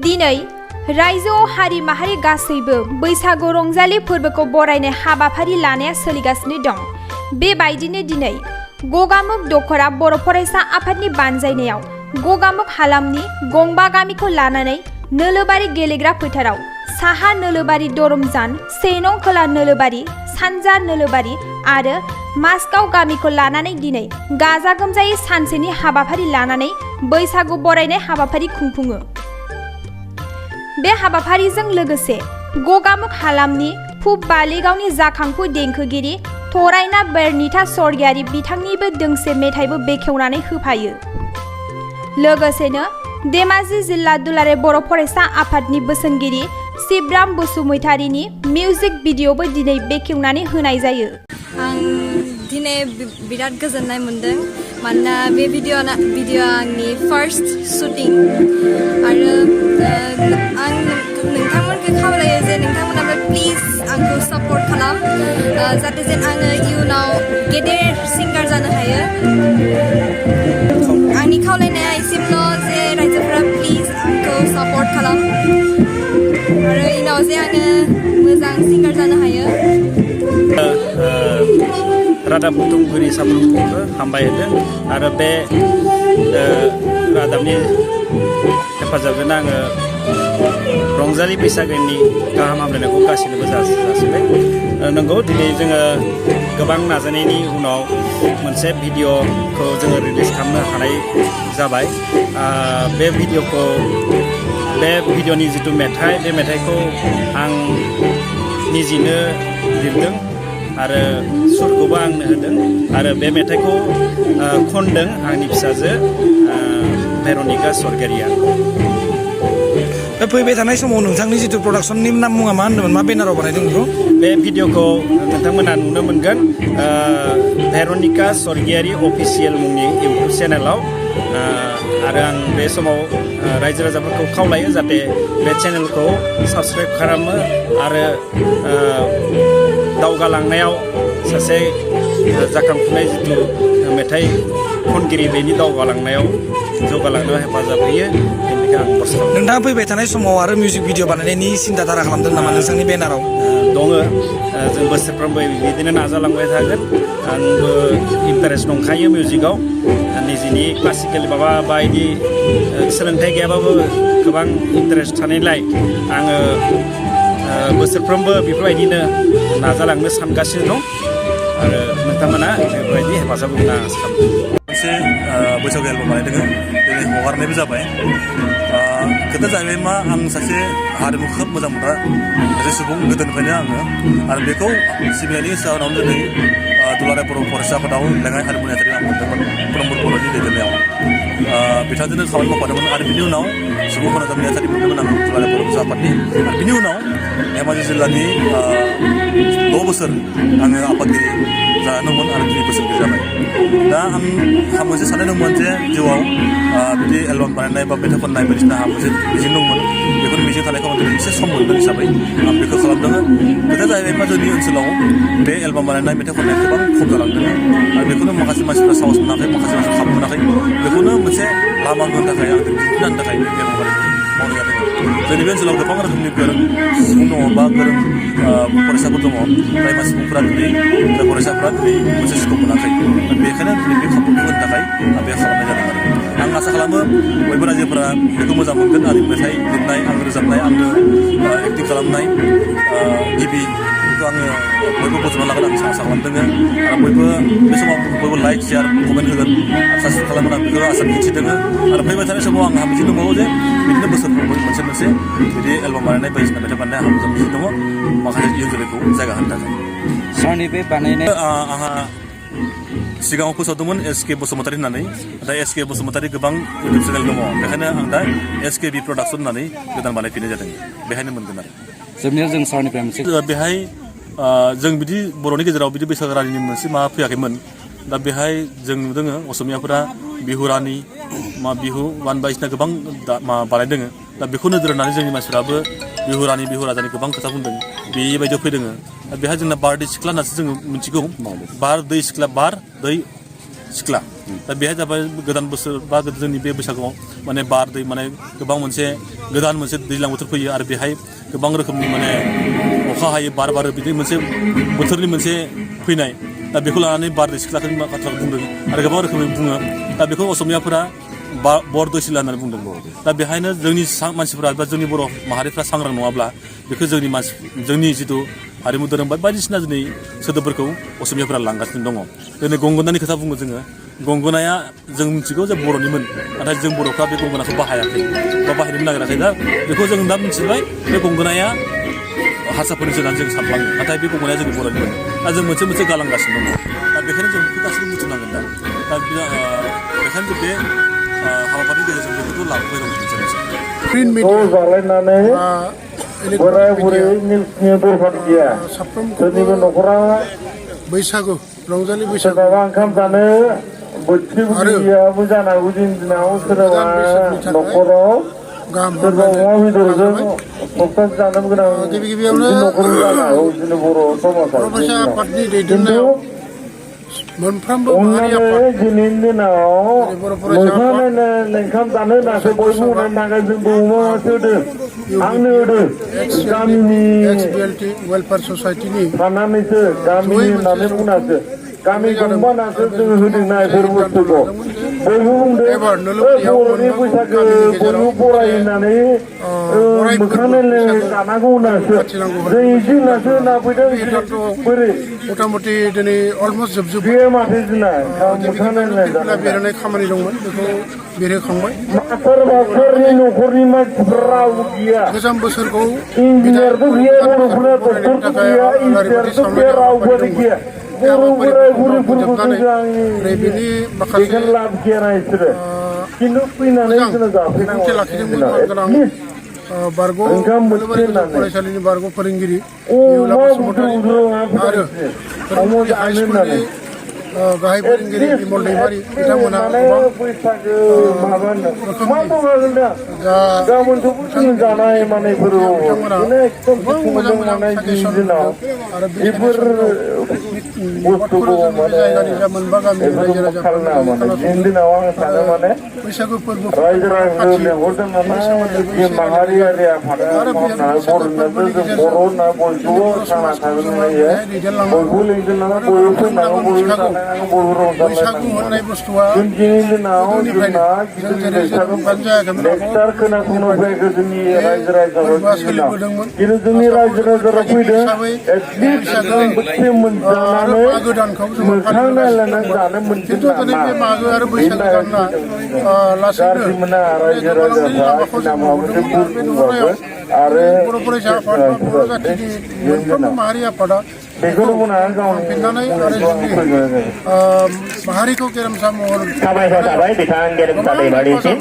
दिनै रायजोआव हारि माहारि गासैबो बैसागु रंजालि फोरबोखौ बरायनाय हाबाफारि लानाया सोलिगासिनो दं। बेबायदिनो दिनै गगामुग दखरा बर' फरायसा आफादनि बानजायनायाव गगामुग हालामनि गंबा गामिखौ लानानै नोलोबारि गेलेग्रा फोथाराव साहा नोलोबारि दरमजान, सेनं खोला नोलोबारि, सानजा नोलोबारि आरो मासगाव गामिखौ लानानै दिनै गाजा गोमजायै सानसेनि हाबाफारि लानानै बैसागु बरायनाय हाबाफारि खुंफुङो। बे हाबाफारिजों लोगोसे गगामुग हालामनि पुब बालिगावनि जाखांफु देंखोगिरि थरायना बेरनिथा स्वर्गियारि बिथांनिबो दोंसे मेथाइबो बेखेवनानै होफायो। लोगोसेनो धेमाजि जिल्ला दुलाराय बर' फरायसा आफादनि बोसोनगिरि शिबराम बसुमतारीनि मिउजिक भिडिअबो दिनै बेखेवनानै होनाय जायो। आं दिनै बिराद गोजोननाय मोनदों मानोना बे भिडिअ आंनि फार्स्ट शुटिं आरो आं नोंथांमोनखौ खावलायो जे नोंथांमोनाबो प्लिज आंखौ सापर्ट खालाम जाहाथे जेन आङो इयुनाव गेदेर सिंगार जानो हायो। आंनि खावलायनाया एसेल' जे रायजोफोरा प्लिज आंखौ सापर्ट खालाम आरो इयुनाव जे आङो मोजां सिंगार जानो हायो। रादाब बुथुमगिरि साफ्रोमखौबो हामबाय होदों आरो बे रादाबनि हेफाजाबजों आङो रंजालि बैसागोनि गाहाम हामलायनायखौ गासैनोबो जासिबाय। नंगौ दिनै जोङो गोबां नाजानायनि उनाव मोनसे भिडिअखौ जोङो रिलिज खालामनो हानाय जाबाय। बे भिडिअनि जिथु मेथाइ, बे मेथाइखौ आं निजेनो लिरदों आरो सुरखौबो आंनो होदों आरो बे मेथाइखौ खनदों आंनि फिसाजो भेर'निका स्वर्गियारिया। फैबाय थानाय समाव नोंथांनि जिथु प्रडाक्शननि मुङा मा होनदोंमोन, मा बेनाराव बानायदों बेखौ? बे भिडिअखौ नोंथांमोना नुनो मोनगोन भेर'निका स्वर्गियारि अफिसियेल मुंनि इउटुब चेनेलाव। आरो आं बे समाव रायजो राजाफोरखौ खावलायो जाहाथे बे चेनेलखौ साबस्क्राइब खालामो आरो दावगालांनायाव सासे जाखांफुनाय जिथु मेथाइ खनगिरि बेनि दावगालांनायाव जौगालांनायाव हेफाजाब होयो। बेनिखायनो आं खर्स खालामो। नोंथाङा फैबाय थानाय समाव आरो मिउजिक भिडिअ बानायनायनि सिन्था खालामदों नामा नोंथांनि बेनाराव? दङ। जों बोसोरफ्रोमबो बिदिनो नाजालांबाय थागोन। आंबो इन्टारेस्ट दंखायो मिउजिकआव। निजिनि क्लासिकेल माबा बायदि सोलोंथाइ गैयाबाबो गोबां इन्टारेस्ट थानायलाय आङो बोसोरफ्रोमबो बेफोरबायदिनो नाजालांनो सानगासिनो दं आरो नोंथांमोना बेफोरबायदि हेफाजाब होनो आसा खालामदों। मोनसे बैसागु एलबाम बानायदों, दिनै हगारनायबो जाबाय। खोथा जाहैबाय मा, आं सासे हारिमु खोब मोजां मोनग्रा सासे सुबुं गोदोनिफ्रायनो आङो आरो बेखौ सिबिनायनि जाहोनावनो दिनै दुलाराय बर' फरायसा आफादाव लेङाइ हारिमु नेहाथारि आं मोनदोंमोन प्रमद बर'नि दैदेननायाव। बिथांजोंनो खामानि मावफादोंमोन आरो बिनि उनाव सुबुं फोनांजाब नेहाथारि मोनदोंमोन आं दुलाराय बर' फरायसा आफादनि। आरो बिनि उनाव धेमाजि जिल्लानि 6 बोसोर आङो आफादगिरि जादोंमोन आरो दिनै बोसोरगिरि जाबाय। दा आंहा मोनसे साननाय दंमोन जे जिउआव बिदि एलबाम बानायनाय बा मेथाइ खननाय बायदिसिना आंहा मोनसे मिजिं दंमोन। बेफोर मिजिं थानायखौ आं दिनै एसे सम मोनदों हिसाबै आं बेखौ खालामदों। खोथाया जाहैबाय मा, जोंनि ओनसोलाव बे एलबाम बानायनाय मेथाइ खननाया गोबां खम जालांदों आरो बेखौनो माखासे मानसिफ्रा साहस मोनाखै, माखासे मानसिफ्रा खाबु मोनाखै। बेखौनो मोनसे लामा होनो थाखाय आं दिन्थिनो थाखाय बे एलबाम मावनाय जादों। जोंनि बे ओनसोलाव गोबां रोखोमनि गोरों सुबुं दङ बा गोरों फरायसाफोर दङ, जाय सुबुंफोरा दिनै फरायसाफ्रा दिनै मोनसे स्कप मोनाखै। बेखायनो दिनै बे खाबुखौ होनो थाखाय आं बे खालामनाय जादों आरो आं आसा खालामो बयबो रायजोफोरा बेखौ मोजां मोनगोन। आंनि मेथाइ लिरनाय, आं रोजाबनाय, आंनो एक्टिं खालामनाय गिबि बेखौ आङो बयबो बोजबना लागोन आं आसा खालामदों। आरो बयबो बे समाव बयबो लाइक, शेयार, कमेन्ट होगोन आं साबस्क्राइब खालामगोन आं बेखौ आसा दिन्थिदों। आरो फैबाय थानाय समाव आंहा मिजिं दंबावो जे बिदिनो बोसोरफ्रोमबो मोनसे बिदि एलबाम बानायनाय बायदिसिना मेथाइ बानायनाय आंहा मोजां मिजिं दङ माखासे इयुन जोलैखौ जायगा होनो थाखाय। सारनि बे बानायनाय आंहा सिगाङाव फोसावदोंमोन SK बसुमतारी होननानै। दा SK बसुमतारी गोबां इउटुब चेनेल दङ, बेखायनो आं दा SKB प्रडाक्सन होननानै गोदान बानायफिननाय जादों। बेहायनो मोनगोन आरो जोबनायाव जों सारनिफ्राय मोनसे बेहाय जों बिदि बर'नि गेजेराव बिदि बैसागो रानिनि मोनसे माबा फैयाखैमोन। दा बेहाय जों नुदों असमियाफोरा बिहु रानि बिहु वान बायदिसिना गोबां बानायदों। दा बेखौ नोजोर होनानै जोंनि मानसिफ्राबो बिहु रानि, बिहु राजानि गोबां खोथा बुंदों। बेबायदियाव फैदों। दा बेहाय जोंना बारदै सिख्ला होननासो जोङो मिथिगौ। बार दै सिख्ला दा बेहाय जाबाय गोदान बोसोर बा जोंनि बे बैसागुआव माने बारदै माने गोबां मोनसे गोदान मोनसे दैज्लां बोथोर फैयो आरो बेहाय गोबां रोखोमनि माने अखा हायो बार बारो बिदि मोनसे बोथोरनि मोनसे फैनाय दा बेखौ लानानै बारदै सिख्लाखौनि बाथ्राखौ बुंदों आरो गोबां रोखोमै बुङो दा बेखौ असमियाफोरा बरदयसिला होननानै बुंदों दा बेहायनो जोंनि मानसिफ्रा बा जोंनि बर' माहारिफ्रा सांग्रां नङाब्ला बेखौ जोंनि जिथु हारिमु धोरोम बा बायदिसिना दिनै सोदोबफोरखौ असमियाफोरा लांगासिनो दङ दिनै गंगोनानि खोथा बुङो जोङो गंगोनाया जों मिथिगौ जे बर'निमोन नाथाय जों बर'फ्रा बे गंगोनाखौ बाहायाखै बा बाहायनो नागिराखै दा बेखौ जों दा मिथिबाय बे गंगोनाया हारसाफोरनि होननानै जों सानफ्लाङो नाथाय बे गंगोनाया जोंनि बर'निमोन दा जों मोनसे गालांगासिनो दङ दा बेखायनो जों बेखौ गासैबो मिथिनांगोन दा बेखायनो जों बे हाबाफारिनि गेजेरजों बेफोरखौ लाबोबाय दं जालायनानै बोराय बुरै निउसनि दरखार गैया सोरनिबो न'खरा बैसागु रंजालि बैसागु सोरबाबा ओंखाम जानो बोथिबो गैयाबो जानो हागौ दिनैनि दिनाव सोरबा न'खराव सोरबा अमा बेदरजों सप्तासे जानो गोनां न'खर जानो हागौ जोंनि बर' समाजाव मोनफ्रोमबो अननानै दिनैनि दिनाव मोनफानायनो ओंखाम जानो होनासो बयबो उनावनो थांगोन जोंबो अमा होदों आंनो होदों गामिनि वेलफेयार ससाइटिनि साननानैसो गामिनि होननानै बुंनासो गामि गंबानासो जोङो होदोंना बेफोर बुस्थुखौ बयबो बुंदों बर'नि बैसागो बयबो बराय होननानै मोखां नायलाय जानांगौ होननासो जों इदि होननासो होना फैदों बोरै मथा मथि दिनै अलमस्ट जोबजोब्बाय बे माथो जोंना मोखां नायलाय बेरायनाय खामानि दंमोन बेखौ बेरहोखांबाय सोरबाफोरनि न'खरनि मानसिफोरा रावबो गैया गोजाम बोसोरखौ इन्जिनियारबो गैया बर'फोरा डक्टरबो गैया इन्जिनियारबो गैया रावबो गैया बर' बोराय बुरैफोरखौसो बेनि बेखौनो माखासे लाब गैया बिसोरो खिन्थु फैनानै जोङो जाफैनांगौ बारग' फरायसालिनि बारग' फोरोंगिरि आरो हाइस्कुलनि गाहाय फोरोंगिरि बिमल दैमारि बिथांमोना जानाय मानायफोराव गोबां मोजां मोजां साजेसन आरो बेफोर जायगानि जा मोनबा गामि रायजो राजाफोर बैसागु फोरबो बैसागु होननाय बुस्थुआ सोलिबोदोंमोन जोंनि रायजो राजाफोरा फैदों मागो दानखौ जोङो खिन्थु दिनै बे मागो आरो बैसागो दानना लासैनो लामाखौ जों नुहुरदोंमोन बे नुहुरनायाव बर' फरायसा आफाद बा बर' जाथिनि मोनफ्रोमबो माहारि आफादा फिननानै आरो जोंनि माहारिखौ गेरेमसा महर साबायखर थाबाय बिथां गेरेमसा दैमारिसिम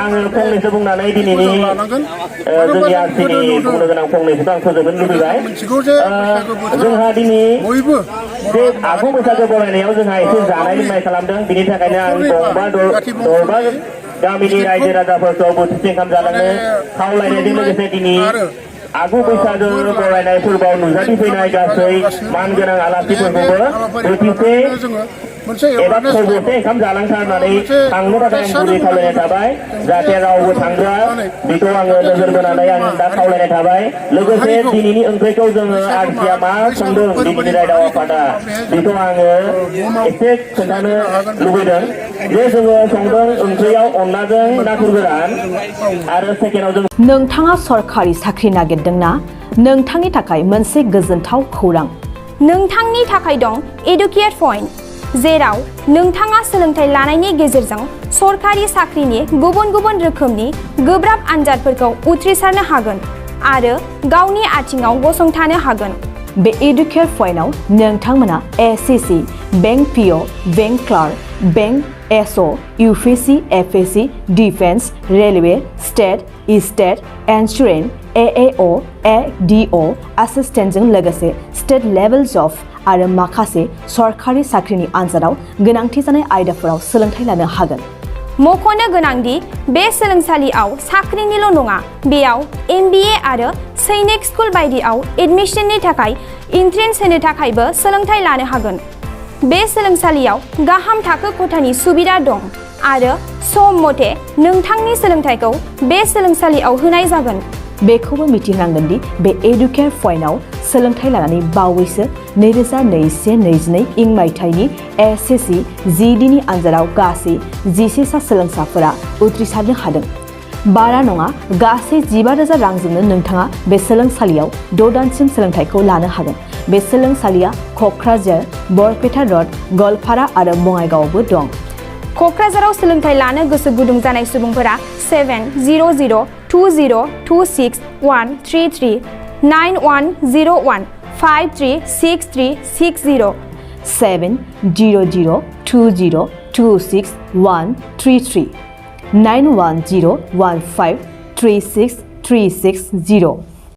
आङो फंनैसो बुंनानै दिनैनि जोंनि आरसिनि बुंनो गोनां फंनैसोखौ आं फोजोबनो लुबैबाय जोंहा दिनै बे आगु बैसागो बरायनायाव जोंहा एसे जानाय लोंनाय खालामदों बिनि थाखायनो आं दरबा गामिनि रायजो राजाफोरखौ बोथिसे ओंखाम जालांनो खावलायनायजों लोगोसे दिनै आगु बैसागो बरायनाय फोरबोआव नुजाथिफैनाय गासै मानगोनां आलासिफोरखौबो बोथिसे एबा खबसे ओंखाम जालांथारनानै थांनो थाखाय आं गुरै खावलायनाय थाबाय जाहाथे रावबो थांग्रा बेखौ आङो नोजोर बोनानै आं दा खावलायनाय थाबाय लोगोसे दिनैनि ओंख्रिखौ जोङो आरसिया मा संदों दिनैनि रायदाव आफादा बेखौ आङो एसे खोन्थानो लुबैदों जे जोङो संदों ओंख्रियाव अनलाजों नाथुर गोरान आरो सेकेन्डआव जों नोंथाङा सरखारि साख्रि नागिरदोंना नोंथांनि थाखाय मोनसे गोजोनथाव खौरां नोंथांनि थाखाय दं एडुकेट पइन्ट जेराव नोंथाङा सोलोंथाइ लानायनि गेजेरजों सरखारि साख्रिनि गुबुन गुबुन रोखोमनि गोब्राब आनजादफोरखौ उथ्रिसारनो हागोन आरो गावनि आथिङाव गसंथानो हागोन बे एडुकेट पइन्टआव नोंथांमोना SSC bank PO bank clerk bank SO UPSC FSC defence railway state insurance AAO ADO एसिस्टेन्टजों लोगोसे स्टेट लेभेल जब आरो माखासे सरखारि साख्रिनि आनजादाव गोनांथि जानाय आयदाफोराव सोलोंथाइ लानो हागोन मख'नो गोनांदि बे सोलोंसालियाव साख्रिनिल' नङा बेयाव MBA आरो सैनिक स्कुल बायदियाव एडमिशननि थाखाय एन्ट्रेन्स होनो थाखायबो सोलोंथाइ लानो हागोन बे सोलोंसालियाव गाहाम थाखो खथानि सुबिदा दं आरो सम मथे नोंथांनि सोलोंथाइखौ बे सोलोंसालियाव होनाय जागोन। बेखौबो मिथिनांगोन दि बे एडुकेयार पइन्टआव सोलोंथाइ लानानै बावैसो 2021-22 इं मायथाइनि SSC GDनि आनजादाव गासै 11 सा सोलोंसाफोरा उथ्रिसारनो हादों। बारा नङा गासै 15,000 रांजोंनो नोंथाङा बे सोलोंसालियाव 6 दानसिम सोलोंथाइखौ लानो हागोन। बे सोलोंसालिया क'क्राझार, बरपेटा रड, गवालपारा आरो बङाइगावआवबो दं। क'क्राझाराव सोलोंथाइ लानो गोसो गुदुं जानाय सुबुंफोरा 70020261333 9101536360 70020261333 9101536360